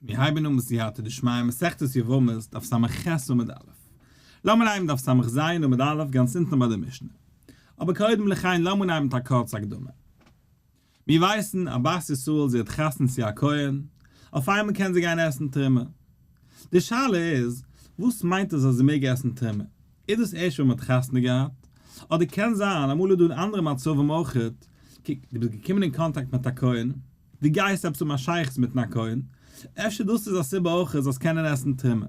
מיר הייבן אן בסייעתא דשמיא מסכת יבמות דף ס"ח עמוד א'. לאמיר אנהייבן דף ס"ז עמוד א' גאנץ אונטן ביי די משנה. אבער קודם לכן לאמיר אנהייבן מיט א קורצע הקדמה. מיר ווייסן א בת ישראל זי האט חתונה צו א כהן, אויף איינמאל קען זי גיין עסן תרומה. די שאלה איז, וואס מיינט עס אז זי מעג עסן תרומה? איז דאס ערשט ווען מען האט חתונה געהאט? אדער קען זיין אמאל איז דא אין אנדערע מצבים אויכעט, קוק, דו ביסט געקומען אין קאנטאקט מיט א כהן, דו גייסט עפעס האבן א שייכות מיטן א כהן, אפשר דאס איז א סיבה אויך זאלסט קענען עסן תרומה.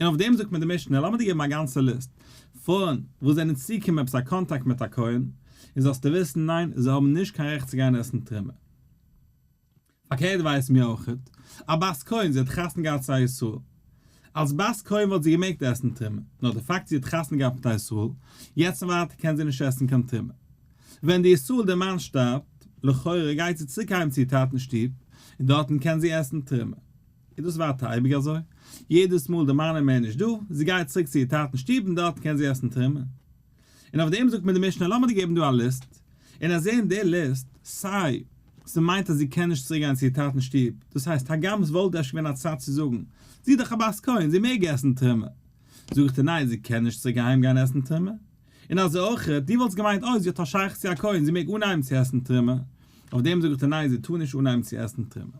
און אויף דעם זאגט מיר די משנה, לאמיר דיר געבן א גאנצע ליסט פרויען וואס זענען צוגעקומען עפעס א קאנטאקט מיט א כהן, און זאלסטו וויסן, ניין, זיי האבן נישט קיין רעכט צו גיין עסן תרומה. פארקערט ווייסן מיר אויך, א בת כהן, זי האט חתונה געהאט צו א ישראל. אלס בת כהן וואלט זי געמעגט עסן תרומה, נאר די פאקט זי האט חתונה געהאט מיט א ישראל, יעצט און ווייטער קען זי נישט עסן קיין תרומה. ווען די ישראל דער מאן שטארבט, לכאורה גייט זי צוריק אהיים צו איר טאטנ'ס שטוב, און דארטן קען זי עסן תרומה. איז דאס ווייטער אייביג אזוי? יעדעס מאל די מאן איז מער נישט דא, זי גייט צוריק צו איר טאטנ'ס שטוב און דארטן קען זי עסן תרומה. און אויף דעם זאגט מיר די משנה לאמיר דיר געבן דא א ליסט, און אז אין די ליסט, סיי ס'מיינט אז זי קען נישט צוריק גיין צו איר טאטנ'ס שטוב, דאס הייסט הגם עס וואלט אפשר געווען א צד צו זאגן, זי איז דאך א בת כהן, זי מעג עסן תרומה. זאג איך דיר ניין, זי קען נישט צוריק אהיים גיין עסן תרומה. און אזוי אויך, דו וואלטסט געמיינט אוי זי האט א שייכות צו א כהן, זי מעג אנהייבן צו עסן תרומה, אויף דעם זאג איך דיר ניין זי טאר נישט אנהייבן צו עסן תרומה.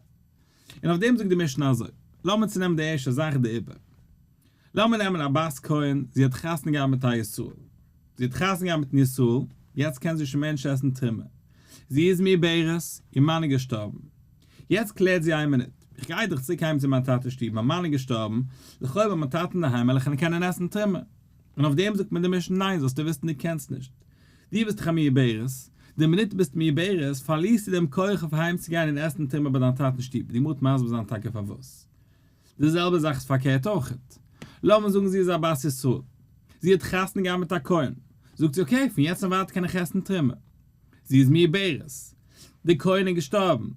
און אויף דעם זאגט די משנה אזוי, לאמיר צונעמען די ערשטע זאך די עיבור. לאמיר נעמען א בת כהן, זי האט חתונה געהאט מיט א ישראל. זי האט חתונה געהאט מיטן ישראל, יעצט קען זי שוין מער נישט עסן תרומה. זי איז מעוברת, איר מאן איז געשטארבן. יעצט קלערט זי איין מינוט, איך גיי דאך צוריק אהיים צו מיין טאטע'ס שטוב, מיין מאן איז געשטארבן, לכאו' ביי מיין טאטע אינדערהיים וועל איך קענען עסן תרומה. און אויף דעם זאגט מיר די משנה ניין זאלסטו וויסן דו קענסט נישט. דו ביסט דאך א מעוברת, די מינוט דו ביסט מעוברת פארלירסטו דעם כח אויף אהיים צו גיין און עסן תרומה ביי דיין טאטנ'ס שטוב, די גמרא וועט מסביר זיין טאקע פארוואס. די זעלבע זאך איז פארקערט אויכעט. לאמיר זאגן זי איז א בת ישראל, זי האט חתונה געהאט מיט א כהן, זאגט זי okay פון יעצט און ווייטער קען איך עסן תרומה. זי איז מעוברת, די כהן איז געשטארבן,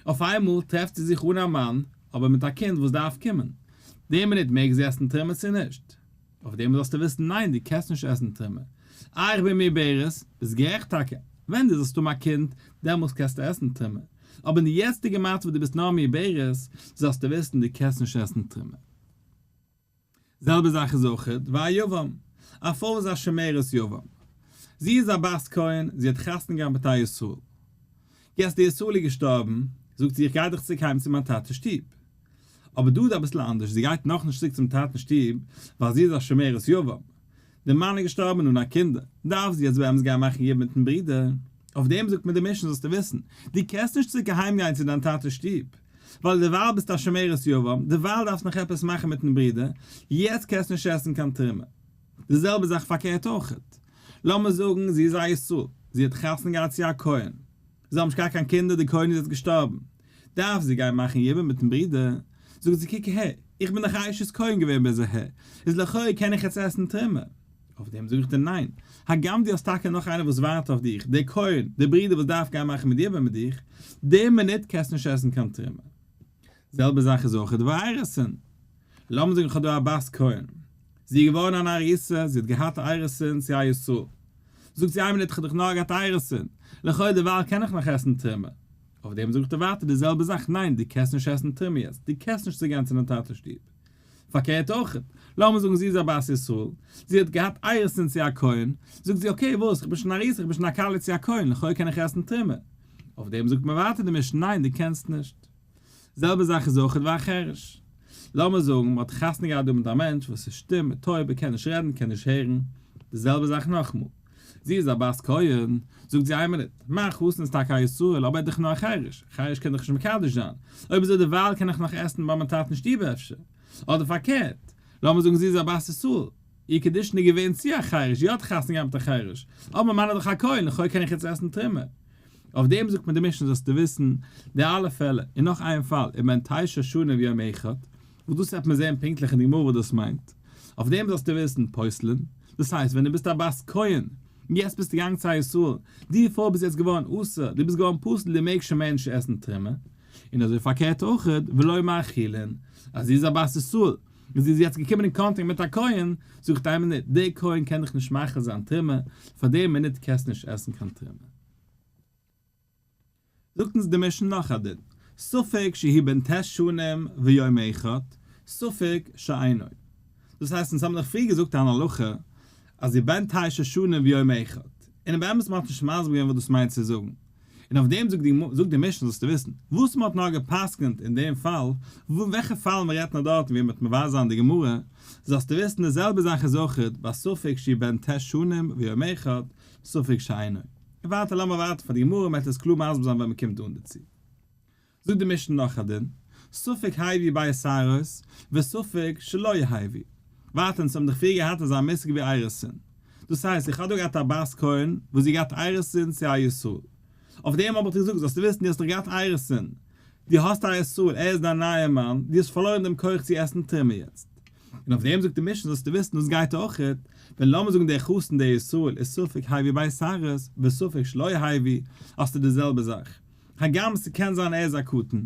אויף איינמאל טרעפט זי זיך אן א מאן, אבער מיט א קינד וואס דארף קומען. די מינוט מעג זי עסן תרומה צו נישט? אויף דעם זאלסטו וויסן ניין דו קענסט נישט עסן תרומה. אה איך בין מעוברת, ביסט גערעכט טאקע, ווען דו זאלסט האבן א קינד דעמאלס קענסטו עסן תרומה, אבער אין די יעצטיגע מצב וואס דו ביסט נאר מעוברת, זאלסטו וויסן דו קענסט נישט עסן תרומה. זעלבע זאך איז אויך והיבם, א פרוי איז א שומרת יבם, זי איז א בת כהן, זי האט חתונה געהאט מיט א ישראל, יעצט די ישראל איז געשטארבן, זאגט זי איך גיי דאך צוריק היים צו מיין טאטע'ס שטוב. אבער דא איז אביסל אנדערש, זי גייט נאכנישט צוריק צום טאטנ'ס שטוב, ווייל זי איז א שומרת יבם. די מאן איז געשטארבן אן א קינדער, דארף זי יעצט באמת גיין מאכן יבום מיטן ברודער. אויף דעם זאגט מיר די משנה זאלסטו וויסן, דו קענסט נישט צוריק אהיים גיין צו דיין טאטע'ס שטוב, ווייל דערווייל ביסטו א שומרת יבם, דערווייל דארפסט נאך עפעס מאכן מיטן ברודער, יעצט קענסטו נישט עסן קיין תרומה. די זעלבע זאך פארקערט אויכעט. לאמיר זאגן זי איז א ישראל, זי האט חתונה געהאט צו א כהן, זיי האבן נישט געהאט קיין קינדער, די כהן איז יעצט געשטארבן, דארף זי גיין מאכן יבום מיטן ברודער, זאגט זי קוק אהער, איך בין דאך אשת כהן געווען ביז אהער, איז לכאו' קען איך יעצט עסן תרומה. אויף דעם זאג איך דיר ניין, הגם דו האסט טאקע נאך איינער וואס ווארט אויף דיך, דער כהן, דער ברודער וואס דארף גיין מאכן מיט יבום מיט דיך, די מינוט קענסט נישט עסן קיין תרומה. זעלבע זאך איז אויך והאירוסין. לאמיר זאגן איך האב דא א בת כהן, זי איז געווארן אן ארוסה, זי האט געהאט אירוסין צו א ישראל. זאגט זי איין מינוט איך האב דאך נאר געהאט אירוסין, לכאו' דערווייל קען איך נאך עסן תרומה. אויף דעם זאגט ער ווייטער די זעלבע זאך, ניין דו קענסט נישט עסן תרומה יעצט, דו קענסט נישט צוגיין צו דיין טאטע'ס שטוב. פארקערט אויך, לאמיר זאגן זי איז א בת ישראל, זי האט געהאט אירוסין צו א כהן, זאגט זי okay וואס, איך בין שוין ארוסה, איך בין שוין א כלה צו א כהן, לכאו' קען איך עסן תרומה. אויף דעם זאגט מען ווייטער די משנה, ניין דו קענסט נישט. זעלבע זאך איז אויך והחרש. לאמיר זאגן מען האט חתונה געהאט דא מיט א מענטש וואס איז שטום, טויב, ער קען נישט רעדן, קען נישט הערן. די זעלבע זאך נאכמאל. זי איז א בת כהן, זאגט זי איין מינוט, מיין חתן איז טאקע א ישראל אבער ער איז דאך נאר א חרש, חרש קען דאך נישט מקדש זיין, אויב אזוי דערווייל קען איך נאך עסן ביי מיין טאטנ'ס שטוב אפשר. אדער פארקערט, לאמיר זאגן זי איז א בת ישראל, איר קידושין איז געווען צו א חרש, זי האט חתונה געהאט מיט א חרש, אבער מיין מאן איז דאך א כהן, לכאו' קען איך יעצט עסן תרומה. אויף דעם זאגט מען די משנה זאלסטו וויסן די אלע פעלער, און נאך איין פאל, ובן תשע שנים ויום אחד, וואס דאס וועט מען זען פונקטליך אין די גמרא וואס דאס מיינט, אויף דעם זאלסטו וויסן פוסלין, דאס הייסט ווען דו ביסט א בת כהן, און יעצט ביסטו געגאנגען צו א ישראל, די פרוי ביסט יעצט געווארן אסור, דו ביסט געווארן פסול, דו מעגסט שוין מער נישט עסן תרומה, און אזוי פארקערט אויך, ולא מאכילין, אז זי איז א בת ישראל, און זי איז יעצט געקומען אין קאנטאקט מיט א כהן, זאגט איין מינוט, דער כהן קען דיך נישט מאכיל זיין תרומה, פאר די מינוט קענסטו נישט עסן קיין תרומה. זאגט אונז די משנה נאך א דין. ספק שהוא בן ט' שנים ויום אחד, ספק שאינו. דאס הייסט אונז האבן דאך פריער געזאגט אן הלכה אז הוא בן תשע שנים ויום אחד, און באמת מען האט נישט מסביר געווען וואס דאס מיינט צו זאגן, און אויף דעם זאגט די זאגט די משנה זאלסטו וויסן, וואס מען האט נאר גע'פסק'נט אין דעם פאל, וועלכע פאל מען רעדט נאר דארט און ווי מען וועט מבאר זיין די גמרא, זאלסטו וויסן די זעלבע זאך איז אויך ביי ספק שהוא בן ט' שנים ויום אחד, ספק שאינו. און ווייטער לאמיר ווארטן פאר די גמרא, מען וועט עס קלאר מסביר זיין ווען מען קומט אן דערצו. זאגט די משנה נאך א דין, ספק הביא ב' שערות וספק שלא הביא. ווייטער אונז האבן דאך פריער געהאט אזא מושג ווי אירוסין. דאס הייסט איך האב דא געהאט א בת כהן וואס זי געהאט אירוסין צו א ישראל. אויף דעם האב איך דיר געזאגט זאלסטו וויסן דו האסט דאך געהאט אירוסין. דו האסט א ישראל ער איז דיין נייער מאן, דו האסט פארלוירן דעם כח צו עסן תרומה יעצט. און אויף דעם זאגט די משנה זאלסטו וויסן דאס גייט אויכעט ווען לאמיר זאגן דער חתן דער ישראל איז ספק הביא ב' שערות וספק שלא הביא האסטו די זעלבע זאך. הגם ס'קען זיין ער איז א קטן,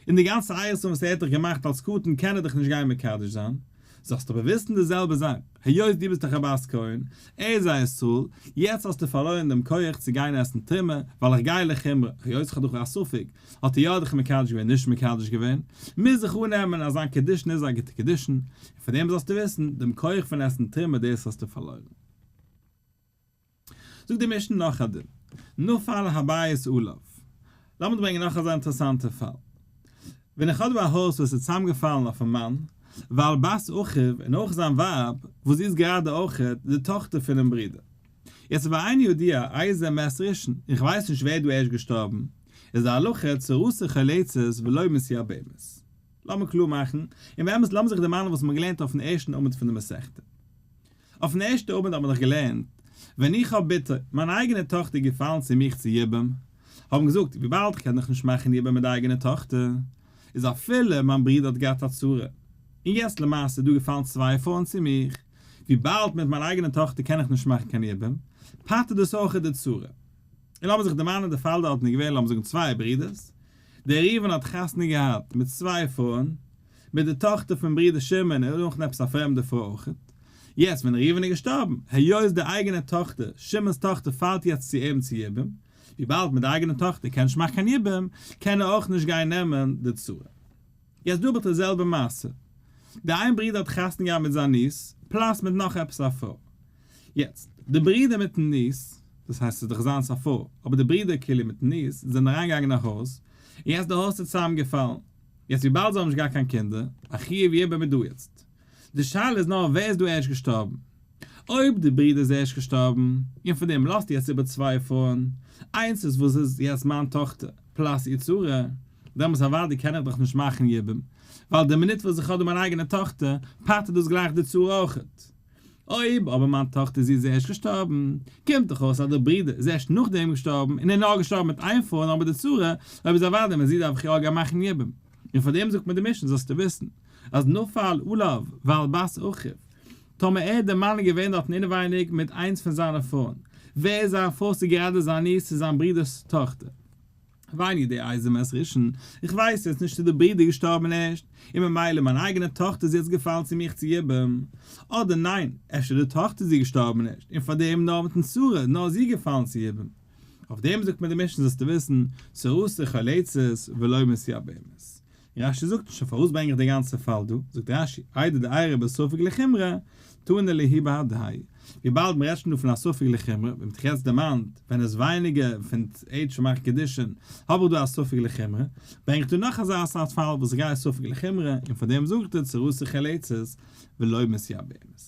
און די גאנצע אירוסין וואס ער האט דיך געמאכט אלס קטן קען ער דיך נישט גיין מקדש זיין, זאלסטו אבער וויסן די זעלבע זאך, היות דו ביסט דאך א בת כהן, ער איז א ישראל, יעצט האסטו פארלוירן דעם כח צו גיין עסן תרומה, ווייל איך גיי לחומרא, היות איך האב דאך א ספק, האט ער יא דיך מקדש געווען נישט מקדש געווען, מוז איך אננעמען אז זיין קידושין איז א גוטע קידושין, און פאר דעם זאלסטו וויסן, דעם כח פון עסן תרומה דאס האסטו פארלוירן. זאגט די משנה נאך א דין, נפל הבית עליו. לאמיר ברענגען נאך אזא אינטערעסאנטע פאל. ווען איך האב דא א הויז וואס איז צוזאמגעפאלן אויפן מאן, ועל בת אחיו, און אויך זיין ווייב, וואס זי איז גראדע אויך די טאכטער פונעם ברודער. יעצט ואיני יודע איזה מת ראשון, און כ'ווייס נישט ווער דא ערשט געשטארבן, איז די הלכה צרתו חולצת ולא מתייבמת. לאמיר קלאר מאכן, און באמת לאמיר זיך דערמאנען וואס מ'האט געלערנט אויפן ערשטן עמוד פון די מסכתא. אויפן ערשטע עמוד האט מען דאך געלערנט, ווען איך האב בתו, מיין אייגענע טאכטער געפאלן צו מיך צו יבום, האבן געזאגט, וויבאלד איך קען דאך נישט מאכן יבום מיט די אייגענע טאכטער, איז אפילו מיין ברודער האט געהאט א צרה, און יעצט למעשה איז דא געפאלן צוויי פרויען צו מיך, וויבאלד מיט מיין אייגענע טאכטער קען איך נישט מאכן קיין יבום, פטר'ט דאס אויך די צרה. און לאמיר זיך דערמאנען די פאל דארטן איז געווען לאמיר זאגן צוויי ברודערס, דער ראובן האט חתונה געהאט מיט צוויי פרויען, מיט די טאכטער פון ברודער שמעון און נאך עפעס א פרעמדע פרוי אויכעט. יעצט ווען ראובן איז געשטארבן, היות די אייגענע טאכטער, שמעון'ס טאכטער פאלט יעצט צו אים צו יבום, וויבאלד מיט די אייגענע טאכטער קען נישט מאכן קיין יבום, קען ער אויך נישט גיין נעמען די צרה. יעצט דא האב איך די זעלבע מעשה. די איין ברודער האט חתונה געהאט מיט זיין niece, plus מיט נאך עפעס א פרוי. יעצט, די ברודער מיטן niece, דאס הייסט ס'איז דאך זיינס א פרוי, אבער די ברודער כאילו מיטן niece זענען אריינגעגאנגען אין א הויז, און יעצט די הויז איז צוזאמגעפאלן. יעצט וויבאלד זיי האבן נישט געהאט קיין קינדער, א חיוב יבום איז דא יעצט. די שאלה איז נאר ווער איז דא ערשט געשטארבן. אויב די ברודער איז ערשט געשטארבן, און פון דעם לאזט יעצט איבער צוויי פרויען, איינס איז וואס איז יעצט מיין טאכטער, plus איר צרה, דעמאלס אוודאי קען איך דאך נישט מאכן יבום, ווייל די מינוט וואס איך האב דא מיין אייגענע טאכטער, פטר'ט דאס גלייך די צרה אויכעט. אויב אבער מיין טאכטער זי איז ערשט געשטארבן, קומט דאך אויס אז דער ברודער איז ערשט נאכדעם געשטארבן און ער איז נאר געשטארבן מיט איין פרוי אבער די צרה, אויב איז אוודאי מיט זי דארף איך יא גיין מאכן יבום. און פאר דעם זאגט מיר די משנה זאלסטו וויסן אז נפל עליו ועל בת אחיו, טאמער ער דער מאן איז געווען דארטן אינעווייניג מיט איינס פון זיינע פרויען, ווער איז זיין פרוי ס'איז גראדע זיין niece ס'איז זיין ברודער'ס טאכטער. ואיני יודע איזה מת ראשון, איך ווייס יעצט נישט צו די ברודער איז געשטארבן ערשט, און ממילא מיין אייגענע טאכטער איז יעצט געפאלן צו מיך צו יבום, אדער ניין, אפשר די טאכטער איז געשטארבן ערשט, און פארדעם נאר מיטן צרה, נאר זי געפאלן צו יבום. אויף דעם זאגט מיר די משנה זאלסטו וויסן, צרתו חולצת ולא מתייבמת. רש"י זאגט נישט פארוואס ברענג איך די גאנצע פאל דא, זאגט רש"י, איידי דאיירי בספק לחומרא, תנא להו בהדייהו, וויבאלד מ'רעדט שוין דא פון א ספק לחומרא, ווי מ'האט יעצט דערמאנט, ווען עס ווייניגער פון עידזש פון מאכן קידושין, האב איך דא א ספק לחומרא, ברענג איך דא נאך אזא סארט פאל וואס איך גיי א ספק לחומרא, און פאר דעם זאג איך דיר צרתו חולצת ולא מתייבמת.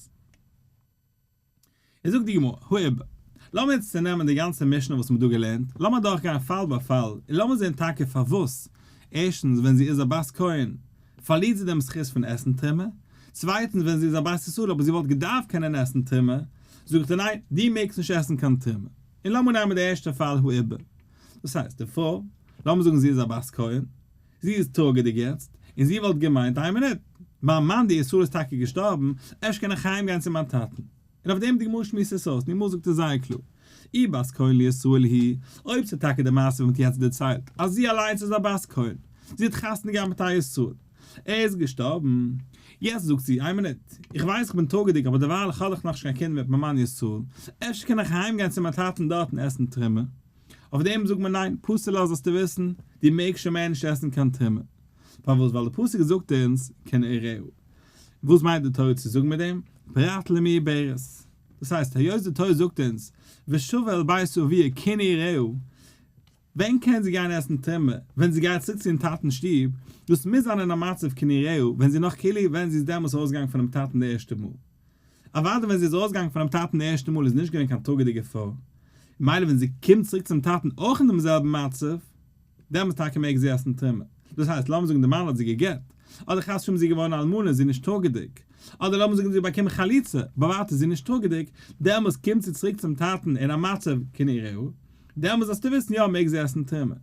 איז זאגט די גמרא, העובר. לאמיר יעצט צונעמען די גאנצע משנה וואס מ'האט דא געלערנט, לאמיר אדורכגיין פאל ביי פאל, און לאמיר זען טאקע פארוואס, ערשטנס ווען זי איז א בת כהן, פארלירט זי דעם זכות פון עסן תרומה, צווייטנס ווען זי איז א בת ישראל אבער זי וואלט געדארפט קענען עסן תרומה, זאגט ער ניין, דו מעגסט נישט עסן קיין תרומה. און לאמיר נעמען די ערשטע פאל העובר. דאס הייסט, די פרוי, לאמיר זאגן זי איז א בת כהן, זי איז טראגעדיג יעצט, און זי וואלט געמיינט, איין מינוט, מיין מאן די ישראל איז טאקע געשטארבן, אפשר קען איך אהיים גיין צו מיין טאטן. און אויף דעם די גמרא שמועסט עס אויס, די גמרא זאגט עס זייער קלאר, אי בת כהן לישראל היא, אויב ס'איז טאקע די מעשה וואס מ'האט יעצט דערציילט, אז זי אליינס איז א בת כהן, זי האט חתונה געהאט מיט א ישראל, ער איז געשטארבן, יעצט זאגט זי, איין מינוט, איך ווייס איך בין טראגעדיג אבער דערווייל איך האב דאך נאכנישט קיין קינד מיט מיין מאן ישראל, אפשר קען איך אהיים גיין צו מיין טאטן דארטן עסן תרומה. אויף דעם זאגט מען ניין, פסול לה זאלסטו וויסן, דו מעגסט שוין מער נישט עסן קיין תרומה. פארוואס? ווייל די פסוק זאגט אונז כנעוריה. וואס מיינט די תורה צו זאגן מיט דעם? פרט למעוברת. דאס הייסט, היות די תורה זאגט אונז ושבה אל בית אביה כנעוריה, ווען קען זי גיין עסן תרומה? ווען זי גייט צוריק צו איר טאטנ'ס שטוב, דאס מוז זיין אין א מצב כנעוריה, ווען זי נאך כאילו ווען זי איז דעמאלס ארויסגעגאנגען פונעם טאטן די ערשטע מאל. אוודאי ווען זי איז ארויסגעגאנגען פונעם טאטן די ערשטע מאל איז נישט געווען קיין טראגעדיגע פרוי, מילא ווען זי קומט צוריק צום טאטן אויך אין דעם זעלבן מצב, דעמאלס טאקע מעג זי עסן תרומה. דאס הייסט, לאמיר זאגן די מאן האט זי גע'גט, אדער חס ושלום זי איז געווארן אלמנה איז זי נישט טראגעדיג, אדער לאמיר זאגן זי האט באקומען חליצה, אבער ווייטער איז זי נישט טראגעדיג, דעמאלס קומט זי צוריק צום טאטן אין א מצב כנעוריה, דעמאלס זאלסטו וויסן יא מעג זי עסן תרומה.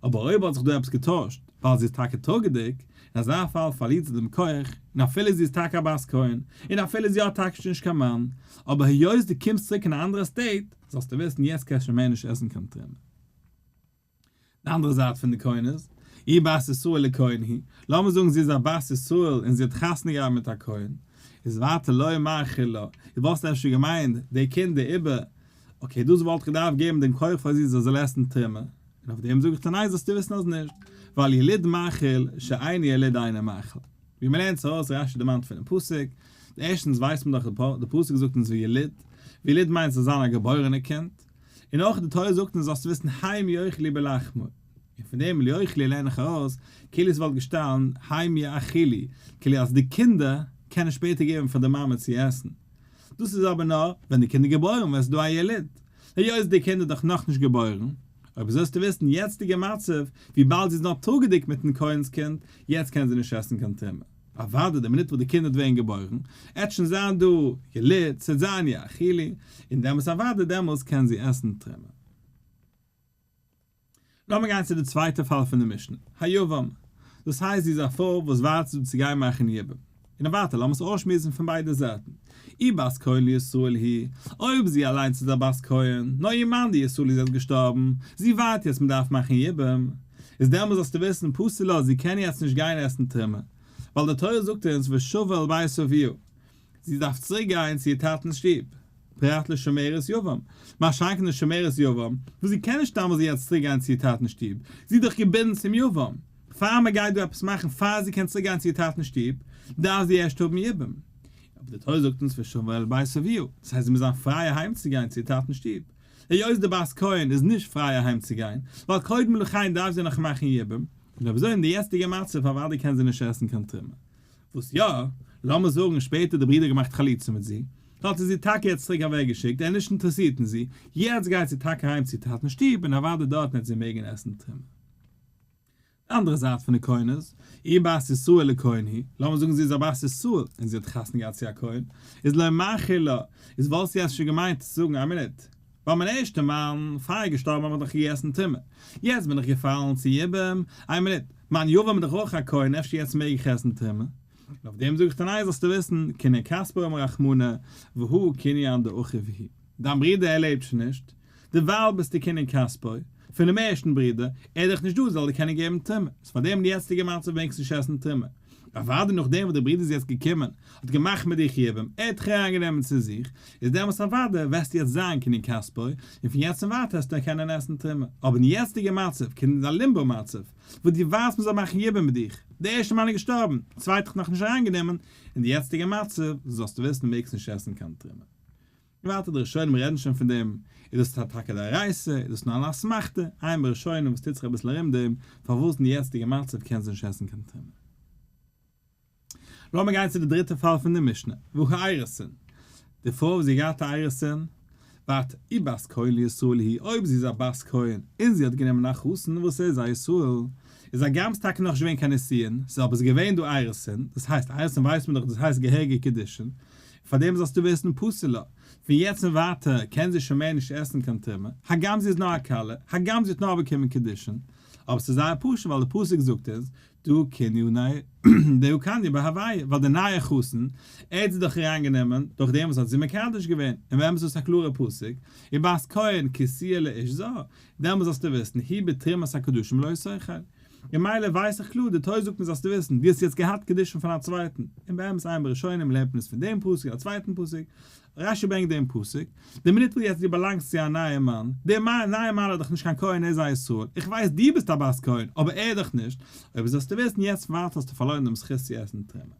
אבער אויב האט זיך דא עפעס געטוישט, ווייל זי איז טאקע טראגעדיג, אין אזא פאל פארלירט זי דעם כח, און אפילו זי איז טאקע א בת כהן, און אפילו זי האט טאקע שוין נישט קיין מאן, אבער היות דו קומסט צוריק אין א אנדערע state, זאלסטו וויסן יעצט קענסטו שוין מער נישט עסן קיין תרומה. די אנדערע זייט פון די coin איז, אי בת ישראל לכהן היא, לאמיר זאגן זי איז א בת ישראל און זי האט חתונה געהאט מיט א כהן, איז ווייטער לא מאכיל לה, דו וואלסט אפשר געמיינט די קינד די עובר, okay דאס וואלט געדארפט געבן דעם כח פאר זי זי זאל עסן תרומה, און אויף דעם זאג איך דיר ניין זאלסטו וויסן אז נישט, ווייל ילוד מאכיל שאין ילוד אינו מאכיל. ווי מ'לערנט עס ארויס רשי דערמאנט פונעם פסוק, ערשטנס ווייסט מען דאך די פסוק זאגט אונז וילוד, וילוד מיינט ס'זאל זיין א געבוירענע קינד, און אויך די תורה זאגט אונז זאלסט וויסן הם יאכלו בלחמו, און פון דעם יאכלו לערן איך ארויס כאילו עס וואלט געשטאנען הם יאכילו, כאילו אז די קינדער קענען שפעטער געבן פאר די מאמע צו עסן. דאס איז אבער נאר ווען די קינד איז געבוירן ווען עס איז דא א ילוד, היות די קינד איז דאך נאכנישט געבוירן, אויב אזוי זאלסטו וויסן יעצטיגע מצב, וויבאלד זי איז נאר טראגעדיג מיטן כהן'ס קינד, יעצט קען זי נישט עסן קיין תרומה. אוודאי די מינוט וואס די קינד וועט ווערן געבוירן, עט שוין זיין דא ילוד, ס'עט זיין יאכילו, און דעמאלס אוודאי דעמאלס קען זי עסן תרומה. לאמיר גיין צו די צווייטע פאל פון די משנה, היבם, דאס הייסט זי איז א פרוי וואס ווארט צו צו גיין מאכן יבום, און ווייטער לאמיר עס אויסשמועסן פון ביידע זייטן, אי בת כהן לישראל היא, אויב זי אליינס איז א בת כהן, נאר איר מאן די ישראל איז יעצט געשטארבן, זי ווארט יעצט מען דארף מאכן יבום, איז דעמאלס זאלסטו וויסן פסול לה זי קען יעצט נישט גיין עסן תרומה, ווייל די תורה זאגט אונז ושבה אל בית אביה, זי דארף צוריק גיין צו איר טאטנ'ס שטוב, פרט לשומרת יבם, מה שאין כן די שומרת יבם, וואס זי קען נישט סתם אזוי יעצט צוריק גיין צו איר טאטנ'ס שטוב, זי איז דאך געבינדן צום יבם, פאר מען גייט דא עפעס מאכן פאר זי קען צוריק גיין צו איר טאטנ'ס שטוב, דארף זי ערשט האבן יבום. אבער די תורה זאגט אונז ושבה אל בית אביה, דאס הייסט זי מוז זיין פריי אהיים צו גיין צו איר טאטנ'ס שטוב, היות די בת כהן איז נישט פריי אהיים צו גיין, ווייל קודם לכן דארף זי נאך מאכן יבום, און אויב אזוי אין די יעצטיגע מצב אוודאי קען זי נישט עסן קיין תרומה. וואס יא, לאמיר זאגן שפעטער די ברודער געמאכט חליצה מיט זי, האט ער זי טאקע יעצט צוריק אוועק געשיקט, ער איז נישט אינטערעסירט אין זי, יעצט גייט זי טאקע אהיים צו טאטן שטוב און אוודאי דארטן וועט זי מעגן עסן תרומה. די אנדערע זייט פון די coin איז, אי בת ישראל לכהן היא, לאמיר זאגן זי איז א בת ישראל און זי האט חתונה געהאט צו א כהן, איז לא מאכיל לה, איז וואלסטו יעצט שוין געמיינט צו זאגן א מינוט, ווייל מיין ערשטע מאן פאר ער איז געשטארבן האב איך דאך געגעסן תרומה, יעצט בין איך געפאלן צו יבום, איין מינוט, מיין יבם איז דאך אויך א כהן אפשר יעצט מעג איך עסן תרומה? און אויף דעם זאג איך דיר ניין זאלסטו וויסן, קנין כספו אמר רחמנא, והא קנין דאחיו הוא. דיין ברודער ער לעבט שוין נישט, דערווייל ביסטו קנין כספו, פונעם ערשטן ברודער, ער איז דאך נישט דא זאל דיר קענען געבן תרומה, איז פאר דעם אין די יעצטיגע מצב מעגסטו נישט עסן תרומה. אוודאי נאכדעם וואס דער ברודער איז יעצט געקומען, האט געמאכט מיט דיך יבום, ער האט דיך אריינגענומען צו זיך, איז דעמאלטס אוודאי וועסטו יעצט זיין קנין כספו, און פון יעצט און ווייטער וועסטו קענען עסן תרומה. אבער אין יעצטיגע מצב, קען אין א לימבו מצב, וואס דו ווארטסט מען זאל מאכן יבום מיט דיך, דער ערשטער מאן איז געשטארבן, דער צווייטער האט נאכנישט אריינגענומען, אין די יעצטיגע מצב, זאלסטו וויסן מעגסט נישט עסן קיין תרומה. און ווייטער די ראשונים רעדן שוין פון דעם, איז דאס טאקע דאורייתא, איז דאס נאר אן אסמכתא, עיין בראשונים וואס טוט זיך אביסל ארום דעם, פארוואס אין די יעצטיגע מצב קען זי נישט עסן קיין תרומה. לאמיר גיין צו די דריטע פאל פון די משנה, והא אירוסין, די פרוי וואס זי האט געהאט א אירוסין, בת אי בת כהן לישראל היא, אויב זי איז א בת כהן און זי האט גענומען א חתן וואס ער איז א ישראל, איז הגם ס'טאקע נאכנישט געווען קיין נישואין, ס'איז אבער געווען דא אירוסין, דאס הייסט אירוסין ווייסט מען דאך דאס הייסט געהעריגע קידושין, פאר דעם זאלסטו וויסן פסול לה, פון יעצט און ווייטער קען זי שוין מער נישט עסן קיין תרומה, הגם זי איז נאר א כלה, הגם זי האט נאר באקומען קידושין, אבער ס'איז זייער פשוט ווייל די פסוק זאגט אונז, דהא קניניה דהא קניה ביה הויה, ווייל דער נייער חתן, ער האט זי דאך אריינגענומען, דורך דעם וואס האט זי מקדש געווען, און ווען איז דאס א קלארער פסוק, ובת כהן כי תהיה לאיש זר, דעמאלס זאלסטו וויסן, היא בתרומת הקדשים לא תאכל. און מילא ווייס איך קלאר, די תורה זאגט מיר זאלסטו וויסן, דו האסט יעצט געהאט קידושין פון א צווייטן, און באמת עיין בראשונים לערנט מען עס פון דעם פסוק און א צווייטן פסוק, רשי ברענגט דעם פסוק, די מינוט וואס יעצט דו באלאנגסט צו א נייע מאן, דער נייע מאן איז דאך נישט קיין כהן ער איז א ישראל, איך ווייס דו ביסט א בת כהן, אבער ער דאך נישט, אויב זאלסטו וויסן יעצט ווייטער האסטו פארלוירן דעם זכות צו עסן תרומה.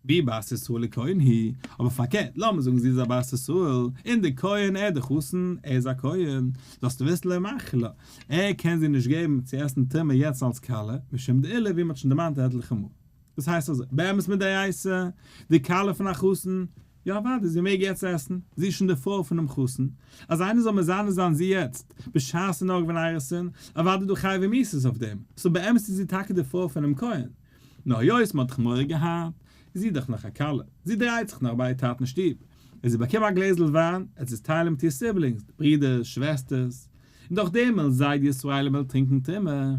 ואי בת ישראל וכהן היא, אבער פארקערט, לאמיר זאגן זי איז א בת ישראל, און דער כהן ער דער חתן, ער איז א כהן, זאלסטו וויסן לא מאכיל לה, ער קען זי נישט געבן צו עסן תרומה יעצט אלס כלה, משום דעולא ווי מען האט שוין דערמאנט עטליכע מאל. דאס הייסט אזוי, באמת מדאורייתא, די כלה פון א חתן, יא אוודאי, זי מעג יעצט עסן, זי איז שוין די פרוי פונעם חתן, אז איינער זאל מזנה זיין זי יעצט, בשעת ס'איז נאר געווען אירוסין, אוודאי דא חייבי מיתות אויף דעם, so באמת איז זי טאקע די פרוי פונעם כהן. נאר היות מ'האט דאך מורא געהאט, איז זי דאך נאך א כלה, זי דרייט זיך נאך ביי איר טאטן שטוב, ווען זי באקומט א גלעזל וויין, וועט זי עס טיילן מיט איר siblings, די ברידערס, שוועסטערס, און דורך דעם וועלן זיי, די ישראלים, וועלן טרינקען תרומה.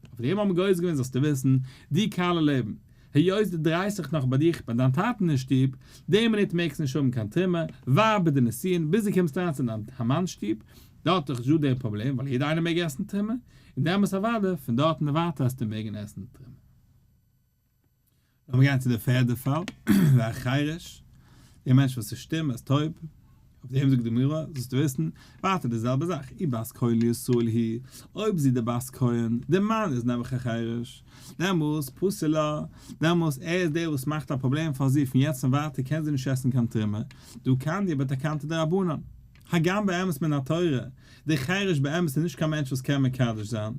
אויף דעם האבן גוזר געווען זאלסטו וויסן, דו כלה לעבן, היות דו דרייסט זיך נאך ביי דיך ביי דיין טאטן אין שטוב, די מינוט מעגסטו נישט האבן קיין תרומה, ווארט ביז די נישואין, ביז דו קומסט אריין צו דיין מאנ'ס שטוב, דארט איז דאך נישטא דער פראבלעם, ווייל יעדער איינער מעג עסן תרומה, און דעמאלס אוודאי, פון דארטן און ווייטער וועסטו מעגן עסן תרומה. לאמיר גיין צו די פערדע פאל, והחרש, דער מענטש וואס איז שטום, ער איז טויב, אויף דעם זאגט די גמרא, זאלסטו וויסן, ווייטער די זעלבע זאך, אי בת כהן לישראל היא, אויב זי די בת כהן, דער מאן איז נעבעך א חרש, דעמאלס פסול לה, דעמאלס ער איז דער וואס מאכט א פראבלעם פאר זי, פון יעצט און ווייטער קען זי נישט עסן קיין תרומה, דהא קניה בתקנתא דרבנן. הגם באמת מן התורה, דער חרש באמת איז נישט קיין מענטש וואס קען מקדש זיין,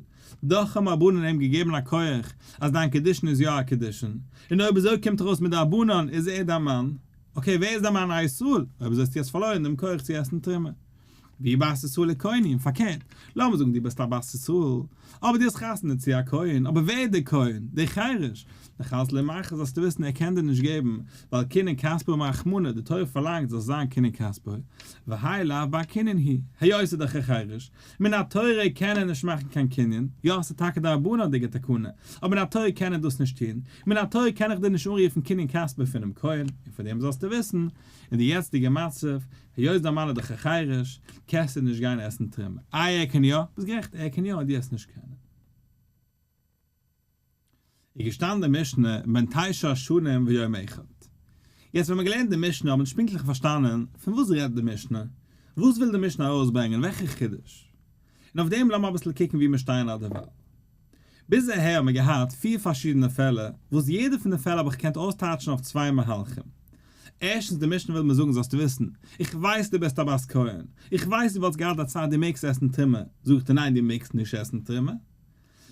דאך האבן רבנן אים געגעבן א כח אז דיין קידושין איז יא א קידושין, און אויב אזוי קומט ארויס מדרבנן איז ער דיין מאן, okay ווער איז דיין מאן א ישראל, אויב אזוי האסטו יעצט פארלוירן דעם כח צו עסן תרומה. ואי בת ישראל וכהן היא, און פארקערט, לאמיר זאגן דו ביסט א בת ישראל, אבער דו האסט חתונה צו א כהן, אבער ווער איז דער כהן? דער חרש! נאך אלץ לא מאכיל זאלסטו וויסן ער קען דיר נישט געבן, ווייל קנין כספו אמר רחמנא, די תורה פארלאנגט זאלסט זיין קנין כספו, והאי לאו בר קנין הוא, היות איז דאך א חרש, מן התורה קען ער נישט מאכן קיין קנין, יא ס'איז טאקע דרבנן'דיגע תקנה, אבער מן התורה קען ער דאס נישט טון, מן התורה קען איך דיר נישט אנרופן קנין כספו פונעם כהן, און פאר דעם זאלסטו וויסן, אין די יעצטיגע מצב, היות דיין מאן איז דאך א חרש, קענסטו נישט גיין עסן תרומה. איי ער קען יא? ביסט גערעכט ער קען יא און דו וועסט נישט קענען. איז געשטאנען די משנה בן תשע שנים ויום אחד. יעצט ווען מ'האט געלערנט די משנה האט מען נישט פונקטליך פארשטאנען פון וואס רעדט די משנה, וואס וויל די משנה ארויסברענגען, וועלכע חידוש. און אויף דעם לאמיר אביסל קוקן וואו מיר שטייען אדערווייל. ביז אהער האבן מיר געהאט פיר פארשידענע פעלער, וואס יעדע פון די פעלער האב איך געקענט אויסטייטשן אויף צוויי מהלכים. ערשטנס די משנה וויל מיר זאגן זאלסטו וויסן, איך ווייס דו ביסט א בת כהן, איך ווייס דו וואלטסט געהאט א צד דו מעגסט עסן תרומה, זאג איך דיר ניין דו מעגסט נישט עסן תרומה.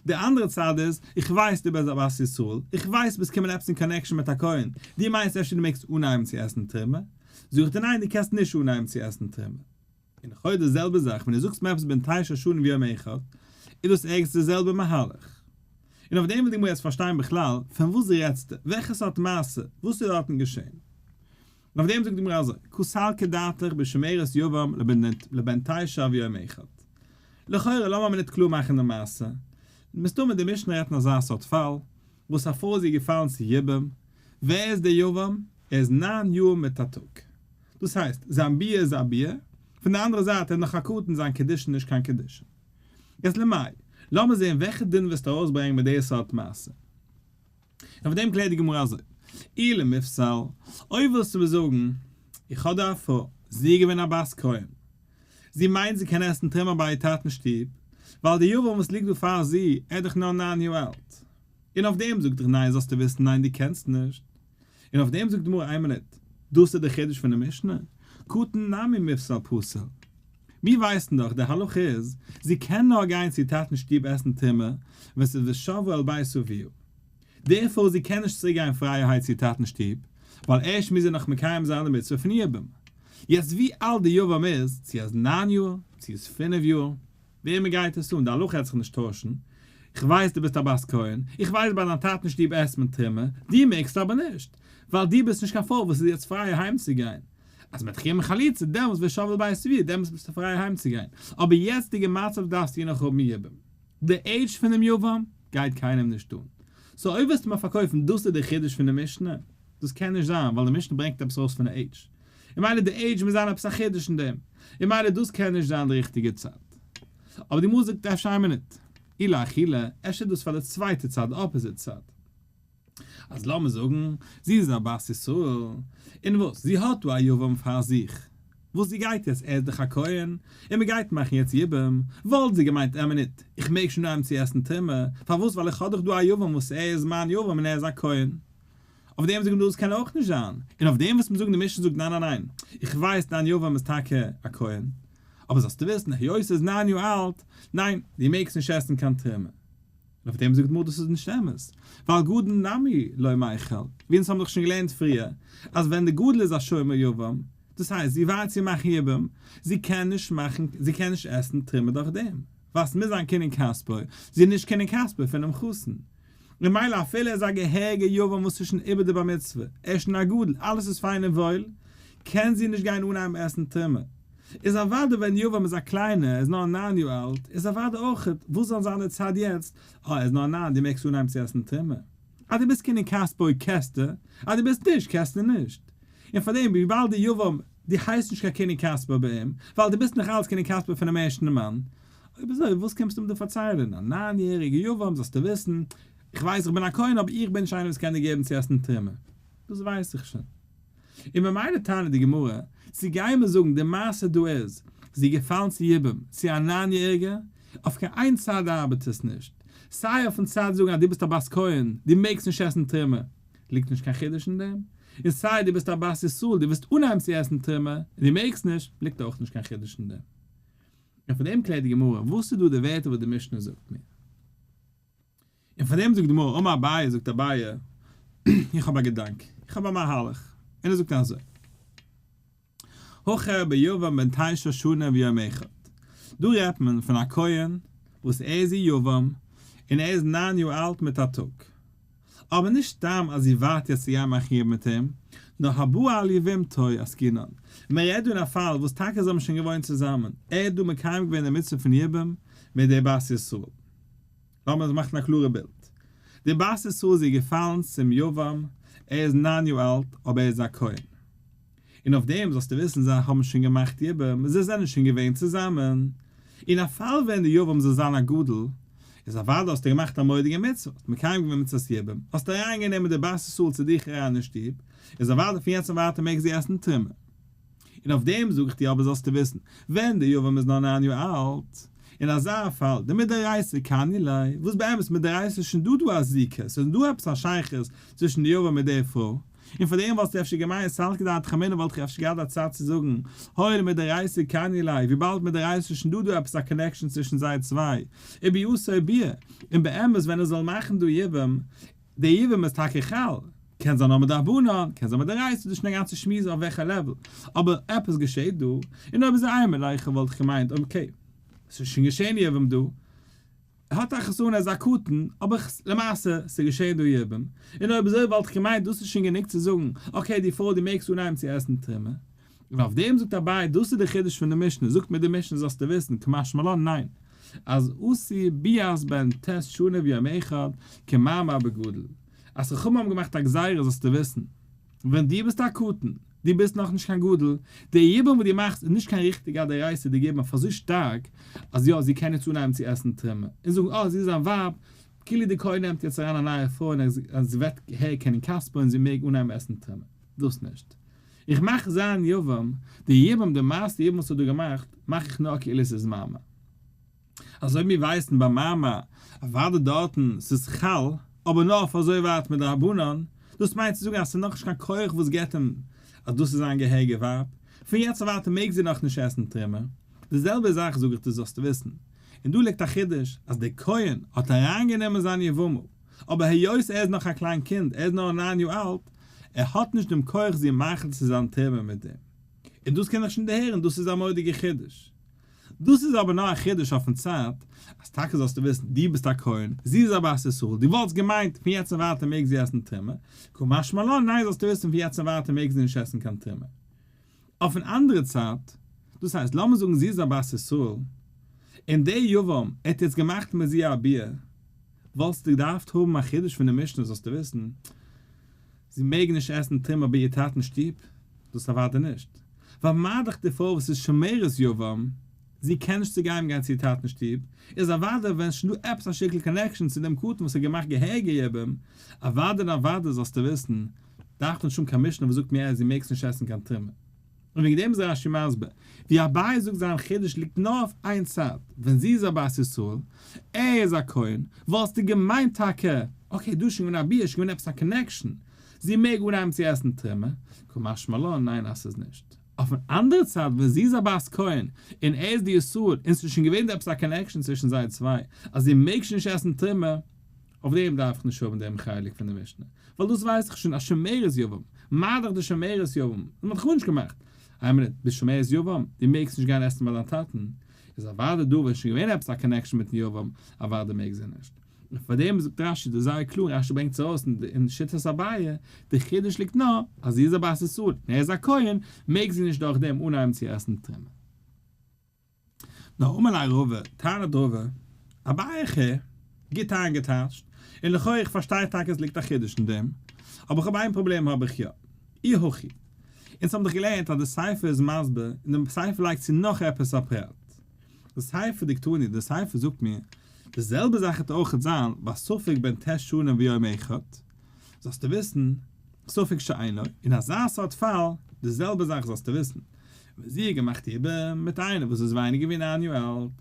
די אנדערע צד איז, איך ווייס דו ביסט א בת ישראל, איך ווייס ביסט קומען עפעס אין connection מיט א כהן, דו מיינסט אפשר דו מעגסט אנהייבן צו עסן תרומה? זאג איך דיר ניין דו קענסט נישט אנהייבן צו עסן תרומה. און לכאורה די זעלבע זאך ווען דו זאגסט מיר עפעס בן תשע שנים ויום אחד, איז דאס ערגעץ די זעלבע מהלך. און אויף דעם וויל די גמרא יעצט פארשטיין בכלל, פון וואס רעדסטו? וועלכע סארט מעשה? וואס איז דארטן געשען? און אויף דעם זאגט די גמרא אזוי, קא סלקא דעתך בשומרת יבם לבן תשע ויום אחד. לכאורה לאמיר א מינוט קלאר מאכן די מעשה. מסתמא די משנה רעדט אין אזא סארט פאל, וואס א פרוי איז איר געפאלן צו יבום, ווער איז דער יבם? ער איז ניין יאר מיט א טאג. דאס הייסט, זיין ביאה איז א ביאה, פון די אנדערע זייט ער איז נאך א קטן זיין קידושין נישט קיין קידושין. יעצט למאי, לאמיר זעהן וועלכע דין וועסטו ארויסברענגען מיט די סארט מעשה. און אויף דעם קלערט די גמרא אזוי, אי למיפסל, אויב ווילסטו מיר זאגן, איך האב דא א פרוי, זי איז געווען א בת כהן, זי מיינט זי קען עסן תרומה ביי איר טאטן שטוב, ווייל די יבם וואס ליגט דא פאר זי, ער איז דאך נאר ניין יאר אלט. און אויף דעם זאגט דיך ניין זאלסטו וויסן ניין דו קענסט נישט. און אויף דעם זאגט די גמרא איין מינוט, דאס איז די חידוש פון די משנה, קטן נמי מיפסל פסיל. מיר ווייסן דאך די הלכה איז, זי קען נאר גיין צו איר טאטן שטוב עסן תרומה ווען ס'איז ושבה אל בית אביה. דערפאר זי קען נישט צוריק גיין פרייערהייט צו איר טאטן שטוב, ווייל ערשט מוז זי נאך מקיים זיין די מצוה פון יבום. יעצט ווי אלט די יבם איז, צו איז ניין יאר, צו איז פינף יאר, וועמען גייט עס אן? די הלכה העט זיך נישט טוישן. איך ווייס דו ביסט א בת כהן, איך ווייס ביי דיין טאטן שטוב עסט מען תרומה, דו מעגסט אבער נישט, ווייל דו ביסט נישט קיין פרוי וואס איז יעצט פריי אהיימצוגיין. אז מ'וועט דיך געבן חליצה, דעמאלטס ושבה אל בית אביה, דעמאלטס ביסטו פריי אהיימצוגיין. אבער יעצטיגע מצב דארפסטו נאך האבן יבום. די עידזש פונעם יבם גייט קיינעם נישט אן. so אויב ווילסטו מיר פארקויפן דאס איז די חידוש פון די משנה, דאס קען נישט זיין ווייל די משנה ברענגט עפעס ארויס פון די עידזש. און מילא די עידזש מוז זיין עפעס א חידוש אין דעם. און מילא דאס קען נישט זיין די ריכטיגע צייט. אבער די גמרא זאגט אפשר איין מינוט. אי לאכילה, אפשר איז דאס פאר די צווייטע צד, די opposite צד. אז לאמיר זאגן, זי איז א בת ישראל, און וואס, זי האט דא א יבם פאר זיך, וואס זי גייט יעצט, ער איז דאך א כהן, און מען גייט מאכן יעצט יבום, וואלט זי געמיינט א מינוט, איך מעג שוין אנהייבן צו עסן תרומה, פארוואס ווייל איך האב דאך דא א יבם וואס ער איז מיין יבם און ער איז א כהן. אויף דעם זאגן דאס קען אויך נישט זיין, און אויף דעם וואס מיר זאגן די משנה זאגט ניין ניין ניין, איך ווייס דיין יבם איז טאקע א כהן, אבער זאלסטו וויסן היות ער איז 9 יאר אלט, ניין, דו מעגסט נישט עסן קיין תרומה. און אויף דעם זאגט גמרא דאס איז נישט אמת, ווייל גדול נמי לא מיכל, ווי אונז האבן דאך שוין געלערנט פריער, אז ווען די גדול איז א שומר יבם, דאס הייסט זי ווארט צו מאכן יבום, זי קען נישט מאכן, זי קען נישט עסן תרומה דורך דעם, ווייל ס'מוז זיין קנין כספו, זי איז נישט קנין כספו פונעם חתן. ממילא אפילו ער איז א געהעריגע יבם וואס איז שוין איבער די בר מצוה, ער איז שוין א גדול, אלעס איז פיין און וואויל, קען זי נישט גיין אנהייבן עסן תרומה. איז אוודאי ווען יבם איז א קליינער, ער איז נאר 9 יאר אלט, איז אוודאי אויך, וואס זאל זיין די צד יעצט, אה ער איז נאר 9, דו מעגסט אנהייבן צו עסן תרומה. אז דו ביסט קנין כספו קענסטו, אז דו ביסט נישט קענסטו נישט. און פארדעם וויבאלד די יבם, דו הייסט נישט קיין קנין כספו ביי אים, ווייל דו ביסט נאך אלץ קנין כספו פונעם ערשטן מאן, אויב אזוי וואס קומסטו מיר דא פארציילן, א 9 יעריגע יבם זאלסטו וויסן, איך ווייס איך בין א כהן אבער איך בין נישט איינער וואס קען דיר געבן צו עסן תרומה. דאס ווייס איך שוין. און ממילא טענה'ט די גמרא, צו גייען מיר זאגן די מעשה דא איז, זי איז געפאלן צו יבום, צו א 9 יעריגע, אויף קיין איין צד ארבעט עס נישט, סיי אויפן צד זאגן אז דו ביסט א בת כהן, דו מעגסט נישט עסן תרומה, ליגט נישט קיין חידוש אין דעם, און סיי דו ביסט א בת ישראל, דו ווילסט אנהייבן צו עסן תרומה, און דו מעגסט נישט, ליגט אויך נישט קיין חידוש אין דעם. און פון דעם קלערט די גמרא, וואס איז דא די ווערטער וואס די משנה זאגט מיר? און פון דעם זאגט די גמרא, אמר אביי, זאגט אביי, איך האב א געדאנק, איך האב א מהלך, און ער זאגט אזוי, הכא ביבם בן תשע שנה ויום אחד, דא רעדט מען פון א כהן וואס ער איז איר יבם, און ער איז 9 יאר אלט מיט א טאג, אבער נישט סתם אז זי ווארט יעצט צו גיין מאכן יבום מיט אים, נאר הבא על יבמתו עסקינן, מען רעדט דא אין א פאל וואס טאקע זיי האבן שוין געוואוינט צוזאמען, ער האט דא מקיים געווען די מצוה פון יבום מיט די בת ישראל. לאמיר מאכן א קלארע בילד. די בת ישראל איז איר געפאלן צום יבם, ער איז 9 יאר אלט אבער ער איז א כהן. און אויף דעם זאלסטו וויסן זיי האבן שוין געמאכט יבום, זיי זענען שוין געווען צוזאמען. אין א פאל ווען די יבם זאל זיין א גדול, איז אוודאי האסטו געמאכט א מורא'דיגע מצוה, האסט מקיים געווען מצוות יבום, האסט אריינגענומען די בת ישראל צו דיך אריין אין שטוב, איז אוודאי פון יעצט און ווייטער מעג זי עסן תרומה. און אויף דעם זאג איך דיר אבער זאלסטו וויסן, ווען די יבם איז נאר 9 יאר אלט, אין אזא פאל, דמדאורייתא קני ליה, וואס באמת מדאורייתא איז שוין דא דא א זיקה, ס'איז דא עפעס א שייכות צווישן די יבם מיט די פרוי, און פאר דעם וואלסטו אפשר געמיינט סלקא דעתך אמינא וואלט איך אפשר געהאט א צד צו זאגן, הואיל מדאורייתא קני ליה, וויבאלד מדאורייתא איז שוין דא דא עפעס א connection צווישן זיי צוויי, וביאתו ביאה, און באמת ווען ער זאל מאכן דא יבום, די יבום איז טאקע חל, קען זיין נאר מדרבנן, קען זיין מדאורייתא, דאס איז שוין א גאנצע שמועס אויף וועלכע level, אבער עפעס געשעט דא, און אויב איז ער איין מלאכה וואלט איך געמיינט okay, עס איז שוין געשען יבום דא, ער האט א חתונה ער איז א קטן, אבער למעשה ס'איז געשען דא יבום, און אויב אזוי וואלט איך געמיינט דאס איז שוין גענוג צו זאגן, okay די פרוי דו מעגסט אנהייבן צו עסן תרומה. און אויף דעם זאגט אביי דאס איז די חידוש פון די משנה, זאגט מיר די משנה זאלסטו וויסן, קא משמע לן ניין, אז עשו ביאת בן ט' שנה ויום אחד כמאמר בגדול, אז חכמים האבן געמאכט א גזירה זאלסטו וויסן, ווען דו ביסט א קטן, דו ביסט נאכנישט קיין גדול, די יבום וואס דו מאכסט איז נישט קיין ריכטיגע דאורייתא'דיגע יבום אויף אזוי שטארק אז יא זי קען יעצט אנהייבן צו עסן תרומה און זאגן אה זי איז זיין ווייב, כאילו די כהן נעמט יעצט אריין א נייע פרוי און זי ווערט הער קנין כספו און זי מעג אנהייבן עסן תרומה. דאס נישט. איך מאך זיין יבם, די יבום, די מעשה יבום וואס האט דא געמאכט, מאך איך נאר כאילו עס איז מאמר. אזוי מיר ווייסן ביי מאמר, אוודאי דארטן, ס'איז חל, אבער נאר אויף אזוי ווייט מדרבנן, דאס מיינט צו זאגן אז ס'איז נאכנישט קיין כח וואס געבט אים אז דאס איז זיין געהעריגע ווייב, פון יעצט און ווייטער מעג זי נאכנישט עסן תרומה. די זעלבע זאך זאג איך דיר זאלסטו וויסן. און דא ליגט א חידוש, אז דער כהן האט אריינגענומען זיין יבמה, אבער היות ער איז נאך א קליין קינד, ער איז נאר 9 יאר אלט, ער האט נישט דעם כח זי מאכיל צו זיין תרומה מיט דעם. און דאס קען איך שוין דערהערן, דאס איז א מורא'דיגע חידוש. דאס איז אבער נאר א חידוש אויפן צד, אז טאקע זאלסטו וויסן, דו ביסט א כהן, זי איז א בת ישראל, דו וואלטסט געמיינט, פון יעצט און ווייטער מעג זי עסן תרומה, קא משמע לן, ניין זאלסטו וויסן, פון יעצט און ווייטער מעג זי נישט עסן קיין תרומה. אויפן אנדערע צד, דאס הייסט, לאמיר זאגן זי איז א בת ישראל, און דער יבם, ער האט יעצט געמאכט מיט זי א ביאה, וואלסטו געדארפט האבן א חידוש פון די משנה זאלסטו וויסן, זי מעג נישט עסן תרומה ביי איר טאטנ'ס שטוב? דאס אוודאי נישט. ווייל מה דאך די פרוי וואס איז שומרת יבם? זי קען נישט צוגיין גיין צו איר טאטן שטוב, איז אוודאי ווען ס'איז דא עפעס א שטיקל connection צו דעם קטן וואס האט געמאכט געהעריגע יבום, אוודאי און אוודאי זאלסטו וויסן, דארף מען נישט האבן קיין משנה וואס זאגט מיר אז זי מעגסט נישט עסן קיין תרומה. און וועגן דעם איז רש"י מסביר, ווי אביי זאגט זיין חידוש ליגט נאר אויף איין צד, ווען זי איז א בת ישראל, ער איז א כהן, וואלסטו געמיינט טאקע, okay דא איז שוין געווען א ביאה, שוין געווען עפעס א connection, זי מעג אנהייבן צו עסן תרומה, קא משמע לן ניין אז ס'איז נישט. אויפן אנדערע צד ווען זי איז א בת כהן און ער איז די ישראל און ס'איז שוין געווען דא עפעס א connection צווישן זיי צוויי אז זי מעג שוין נישט עסן תרומה, אויף דעם דארף איך נישט האבן דעם חלק פון די משנה, ווייל דאס ווייס איך שוין אז שומרת יבם, מה דאך די שומרת יבם, מען האט דאך גארנישט געמאכט, איין מינוט, ביסט שומרת יבם, דו מעגסט נישט גיין עסן ביי דיין טאטן, איז אוודאי דא ווען שוין געווען עפעס א connection מיטן יבם, אוודאי מעג זי נישט. און פאר דעם זאגט רש"י דאס זייער קלאר, רש"י ברענגט עס ארויס אין שיטת אביי, די חידוש ליגט נאר אז זי איז א בת ישראל און ער איז א כהן, מעג זי נישט דורך דעם אנהייבן צו עסן תרומה. נאר אמר ליה רבא, טענה'ט רבא, אביי ח, גוט איינגעטייטשט, און לכאו' איך פארשטיי טאקע עס ליגט א חידוש אין דעם, אבער איך האב איין פראבלעם האב איך יא, אי הכי, אונז האבן דאך געלערנט אז די סיפא איז מסביר, און די סיפא לייגט צו נאך עפעס א פרט. די סיפא דקתני, די סיפא זאגט מיר, די זעלבע זאך וועט אויכעט זיין ביי ספק בן ט' שנים ויום אחד, זאלסטו וויסן, ספק שאינו, אין אזא סארט פאל, די זעלבע זאך זאלסטו וויסן, ווען זי האט געמאכט יבום מיט איינער וואס איז ווייניגער ווי ניין יאר אלט,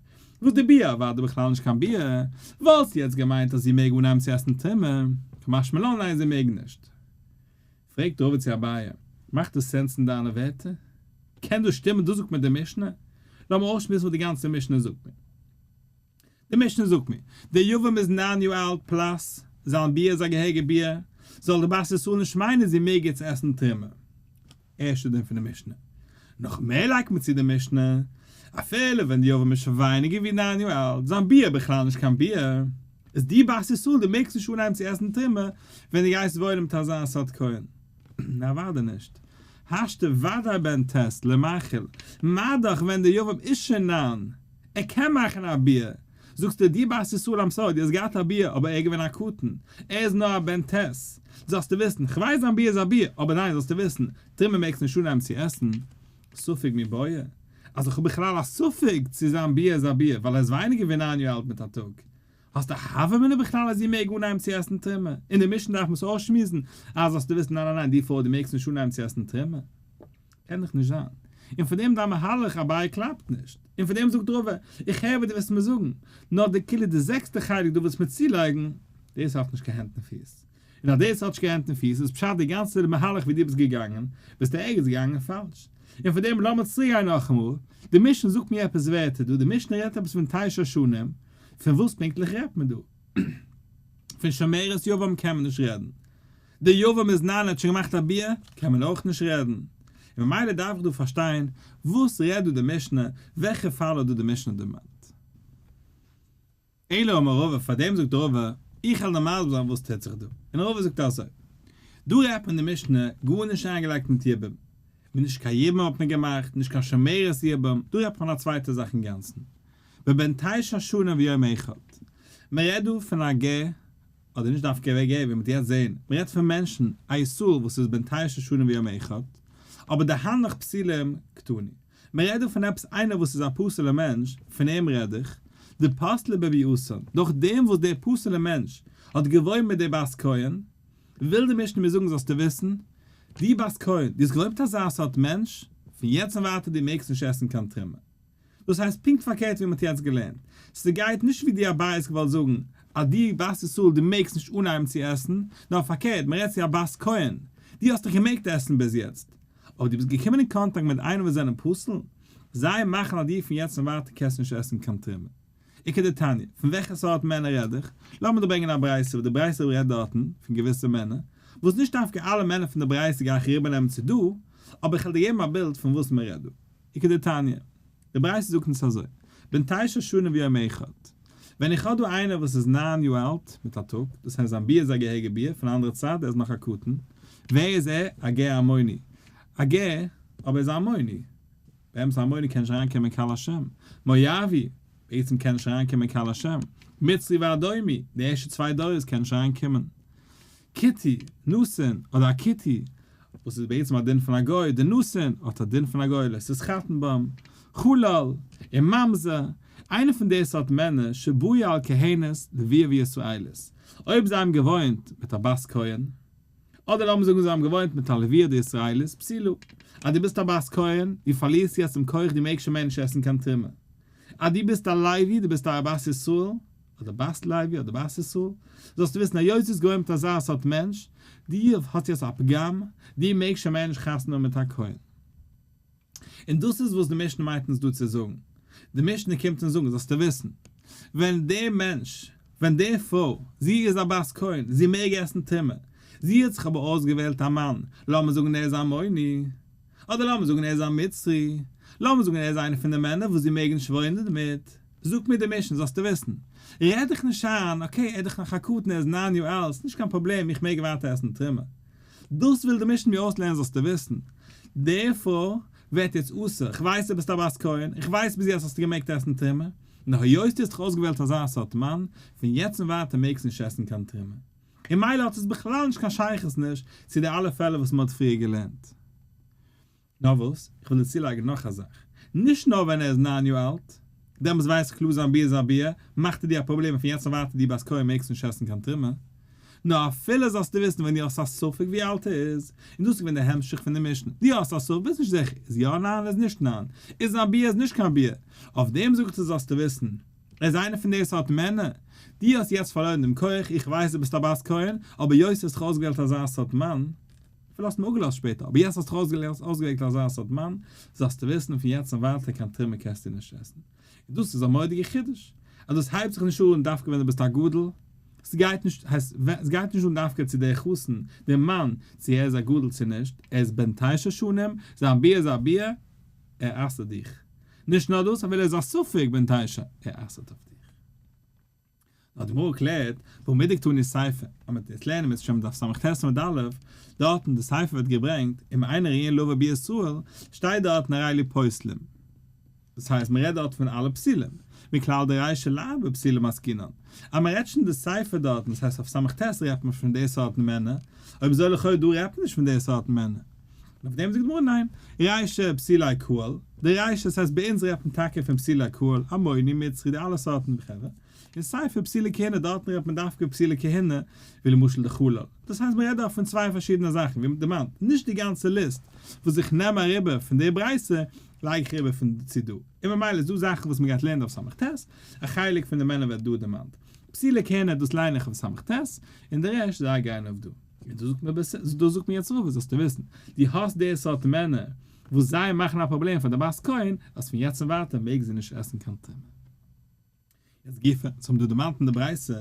וואס די ביאה אוודאי בכלל נישט קיין ביאה, וואלסטו יעצט געמיינט אז זי מעג אנהייבן צו עסן תרומה, קא משמע לן ניין זי מעג נישט. פרעגט רבא צו אביי, מאכט דאס sense אין דיינע ווערטער? קען דאס שטימען? דאס זאגט מיר די משנה? לאמיר אויסשמועסן וואס די גאנצע משנה זאגט מיר. די משנה זאגט מיר, דער יבם איז ניין יאר אלט plus, זיין ביאה איז א געהעריגע ביאה, זאל די בת ישראל נישט מיינען זי מעג יעצט עסן תרומה. ערשטע דין פון די משנה. נאך מער לייגט מען צו די משנה, אפילו ווען די יבם איז שוין ווייניגער ווי ניין יאר אלט, זיין ביאה בכלל נישט קיין ביאה, איז די בת ישראל דו מעגסט נישט אנהייבן צו עסן תרומה ווען דו גייסט וואוינען מיט אזא סארט כהן. אוודאי נישט. השתא ודאי בן ט' למיחל, מה דאך ווען די יבם איז שוין ניין, ער קען מאכן א ביאה, זאגסטו די בת ישראל I'm sorry דו האסט געהאט א ביאה אבער ער איז געווען א קטן, ער איז נאר א בן ט', זאלסטו וויסן, כ'ווייס זיין ביאה איז א ביאה, אבער ניין זאלסטו וויסן, תרומה מעגסט נישט אנהייבן צו עסן, ספק מיבעיא, אז איך האב בכלל א ספק צו זיין ביאה איז א ביאה ווייל ער איז ווייניגער ווי ניין יאר אלט מיט א טאג, האסט א הוה אמינא בכלל אז זי מעג אנהייבן צו עסן תרומה? אין די משנה דארף מען עס אויסשמועסן אז זאלסטו וויסן ניין ניין ניין די פרוי דו מעגסט נישט אנהייבן צו עסן תרומה. קען דאך נישט זיין. און פון דעם דיין מהלך אביי קלאפט נישט. און פון דעם זאגט רבא, איך הער וואס דו ווילסט מיר זאגן, נאר די כאילו די זעקסטע חלק דו ווילסט מיר צולייגן, דאס האט נישט קיין הענט און פיס. און אז דאס האט נישט קיין הענט און פיס איז פשט די גאנצע מהלך ווי דו ביסט געגאנגען, ביסטו ערגעץ געגאנגען פאלש. און פון דעם לאמיר צוריקגיין נאכאמאל, די משנה זאגט מיר עפעס ווערטער דא, די משנה רעדט עפעס פון תשע שנים, פון וואס פונקטליך רעדט מען דא? פון שומרת יבם קען מען נישט רעדן. די יבם איז ניין ער האט שוין געמאכט א ביאה, קען מען אויך נישט רעדן. און ממילא דארף איך דא פארשטיין, וואס רעדט דא די משנה, וועלכע פאל האט דא די משנה דערמאנט? אלא אמר רבא, פארדעם זאגט רבא, איך וועל דיר מסביר זיין וואס טוט זיך דא. און רבא זאגט אזוי, דא רעדט מען די משנה, גארנישט איינגעלייגט מיט יבום. מיט נישט קיין יבום האט מען געמאכט, נישט קיין שומרת יבום, דא רעדט מען א צווייטע זאך אינגאנצן. בבן תשע שנים ויום אחד. מען רעדט דא פון א גר, אדער נישט דווקא א גר, ווי מען וועט יעצט זען, מען רעדט פון מענטשן, א ישראל וואס איז בן תשע שנים ויום אחד, אבער דהנך פסולים קתני. מען רעדט דא פון עפעס איינער וואס איז א פסול'ער מענטש, פון אים רעד איך, דפסלי בביאתן, דורך דעם וואס דער פסול'ער מענטש האט געוואוינט מיט דער בת כהן, וויל די משנה מיר זאגן זאלסטו וויסן, דו בת כהן, דו האסט געוואוינט מיט אזא סארט מענטש, פון יעצט און ווייטער דו מעגסט נישט עסן קיין תרומה. דאס הייסט פונקט פארקערט ווי מ'האט יעצט געלערנט. ס'גייט נישט ווי די אביי האט געוואלט זאגן אז דו בת ישראל דו מעגסט נישט אנהייבן צו עסן, נאר פארקערט מ'רעדט צו א בת כהן, דו האסט דאך געמעגט עסן ביז יעצט, אבער דו ביסט געקומען אין קאנטאקט מיט איינער וואס זענען פסול, זיי מאכן אז דו פון יעצט און ווייטער קענסט נישט עסן קיין תרומה. איכא דתניא, פון וועלכע סארט מענער רעד איך? לאמיר דא ברענגען א ברייתא וואס די ברייתא רעדט דארטן פון געוויסע מענער, וואס נישט דווקא אלע מענער פון די ברייתא גיי איך אריבערנעמען צו דא, אבער איך וועל דיר געבן א בילד פון וואס מען רעדט דא. איכא דתניא, די ברייתא זאגט אונז אזוי, בן תשע שנים ויום אחד, ווען איך האב דא איינער וואס איז ניין יאר אלט מיט א טאג, דאס הייסט זיין ביאה איז א געהעריגע ביאה, פון אנדערע צד ער איז נאך א קטן, ווער איז ער? א גר עמוני, א גר, אבער ער איז א עמוני, באמת א עמוני קען נישט אריינקומען אין קהל השם, מואבי, בעצם קען נישט אריינקומען אין קהל השם, מצרי ואדומי, די ערשטע צוויי דורות קען נישט אריינקומען. כותי, נתין, אדער א כותי, וואס איז בעצם א דין פון א גוי, די נתין האט א דין פון א גוי, לא תתחתן בם. חלל, און ממזר, איינער פון די סארט מענער שבאו על כהנת לוויה וישראלית, אויב זיי האבן געוואוינט מיט א בת כהן, אדער לאמיר זאגן זיי האבן געוואוינט מיט א לוויה אדער ישראלית, פסולה. אז דו ביסט א בת כהן, דו פארלירסט יעצט דעם כח דו מעגסט שוין מער נישט עסן קיין תרומה. אז דו ביסט א לוי, דו ביסט א בת ישראל, אדער בת לוי אדער בת ישראל, זאלסטו וויסן היות דו האסט געוואוינט מיט אזא סארט מענטש, דו האסט יעצט א פגם, דו מעגסט שוין מער נישט חתונה האבן מיט א כהן. און דאס איז וואס די משנה מיינט אונז דא צו זאגן. די משנה קומט אונז זאגן, זאלסטו וויסן, ווען דער מענטש, ווען די פרוי, זי איז א בת כהן, זי מעג עסן תרומה, זי האט זיך אבער אויסגעוועלט א מאן, לאמיר זאגן ער איז א עמוני, אדער לאמיר זאגן ער איז א מצרי, לאמיר זאגן ער איז איינער פון די מענער וואס זי מעג נישט וואוינען דערמיט, זאגט מיר די משנה, זאלסטו וויסן, רעד דיך נישט איין, okay, ער איז דאך נאך א קטן, ער איז ניין יאר אלט, ס'נישט קיין פראבלעם, איך מעג ווייטער עסן תרומה. דאס וויל די משנה מיר אויסלערנען זאלסטו וויסן, די פרוי ווערט יעצט אסור, איך ווייס דו ביסט א בת כהן, איך ווייס ביז יעצט האסטו געמעגט עסן תרומה, נאר היות דו האסט דיך אויסגעוועלט אזא סארט מאן, פון יעצט און ווייטער מעגסטו נישט עסן קיין תרומה. און מילא האט עס בכלל נישט קיין שייכות נישט צו די אלע פעלער וואס מען האט פריער געלערנט. נאר וואס, איך וויל דיר צולייגן נאך א זאך, נישט נאר ווען ער איז ניין יאר אלט, דעמאלטס ווייס איך קלאר זיין ביאה איז א ביאה, מאכט ער דיר א פראבלעם און פון יעצט און ווייטער דו בת כהן מעגסט נישט עסן קיין תרומה, נאר אפילו זאלסטו וויסן ווען דו האסט א ספק ווי אלט ער איז, און דאס איז געווען די המשך פון די משנה, דו האסט א ספק ביסט נישט זיכער, איז יא ניין איז נישט ניין, איז א ביאה איז נישט קיין ביאה, אויף דעם זאג איך דיר זאלסטו וויסן, ער איז איינער פון די סארט מענער, דו האסט יעצט פארלוירן דעם כח, איך ווייס דו ביסט א בת כהן, אבער היות האסט זיך אויסגעוועלט אזא סארט מאן, אפילו האסט אים אפגעלאזט שפעטער, אבער יעצט האסטו דיך אויסגעוועלט אזא סארט מאן, זאלסטו וויסן פון יעצט און ווייטער קיין תרומה קענסטו נישט עסן. און דאס איז א מורא'דיגע חידוש, אז דאס הייבט זיך נישט אן דווקא ווען דו ביסט א גדול, ס'גייט נישט, הייסט, ס'גייט נישט אן דווקא צו דער חתן, דער מאן, צו ער איז א גדול צו נישט, ער איז בן תשע שנים, זיין ביאה איז א ביאה, ער אסר'ט דיך. נישט נאר דאס, אפילו ער איז א ספק בן תשע, ער אסר'ט אויף דיך. נאר די גמרא קלערט, והא מדקתני סיפא, אז מ'וועט יעצט לערנען אם ירצה השם דף ס"ט עמוד א', דארט אין די סיפא ווערט געברענגט, אם אין ראויין לבא בישראל, שטייט דארטן הרי אלו פוסלים. דאס הייסט מ'רעדט דארט פון אלע פסולים, מכלל דרישא לאו בפסולים עסקינן. אז מ'רעדט שוין די סיפא דארטן, דאס הייסט אויף ס"ט רעדט מען פון די סארטן מענער, אויב אזוי לכאו' דא רעדט מען נישט פון די סארטן מענער. און אויף דעם זאגט די גמרא ניין, רישא פסולי קהל, די רישא דאס הייסט ביי אונז רעדט מען טאקע פון פסולי קהל, עמוני, מצרי, די אלע סארטן חברה, און סיפא פסולי כהונה דארטן רעדט מען דווקא פסולי כהונה, ווי למשל די חלל, דאס הייסט מען רעדט דארט פון צוויי פארשידענע זאכן ווי דערמאנט, נישט די גאנצע ליסט וואס איך נעם אריבער פון די ברייתא לייג איך אריבער פון צו דא, און ממילא איז דא זאכן וואס מען גייט לערנען אויף ס"ט, א חלק פון די מענער ווערט דא דערמאנט, פסולי כהונה דאס ליין איך אויף ס"ט, און די רעשט זיי גייען אויף דא. און דא זאגט מיר דא זאגט מיר יעצט רבא זאלסטו וויסן, דו האסט די סארט מענער וואס זיי מאכן א פראבלעם פאר די בת כהן, אז פון יעצט און ווייטער מעג זי נישט עסן קיין תרומה. יעצט גופא, אונז האבן דא דערמאנט אין די ברייתא,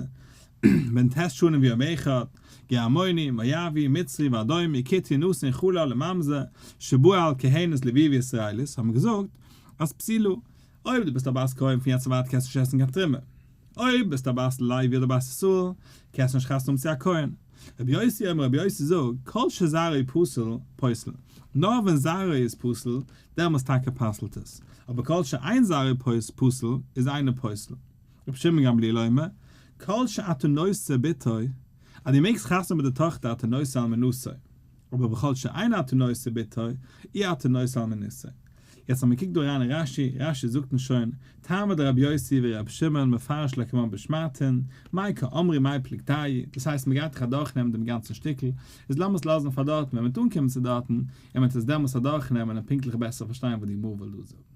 בן ט' שנים ויום אחד, גר עמוני, מואבי, מצרי ואדומי, כותי, נתין, חלל וממזר, שבא על כהנת לויה וישראלית, האבן געזאגט אז פסולה, אויב דו ביסט א בת כהן פון יעצט און ווייטער קענסטו נישט עסן קיין תרומה. אויב ביסטו א בת לוי אדער בת ישראל, קענסטו נישט חתונה האבן צו א כהן. רבי יוסי אומר רבי יוסי זאגט, כל שזרעו פסול, פוסל. נאר ווען זרעו איז פסול, דעמאלס טאקע פסל'ט עס. אבער כל שאין זרעו פסול, איז אינו פוסל. רבי שמעון גמליאל אומר, כל שאתה נושא בתו, אז דו מעגסט חתונה האבן מיט די טאכטער אתה נושא אלמנתו. אבער בכל שאין אתה נושא בתו, אי אתה נושא אלמנתו. יעצט אז מען קוקט דא אריין אין רש"י, רש"י זאגט אונז שוין, טעמא דרבי יוסי ורבי שמעון מפרש לקמן בשמעתין, מאי קאמרי מאי פלוגתייהו, דאס הייסט מען גייט דאך אדורכנעמען דעם גאנצן שטיקל, איז לאמיר עס לאזן פאר דארטן ווען מען וועט אנקומען צו דארטן, און מען וועט עס דעמאלס אדורכנעמען און פונקטליך בעסער פארשטיין וואס די גמרא וויל דא זאגן.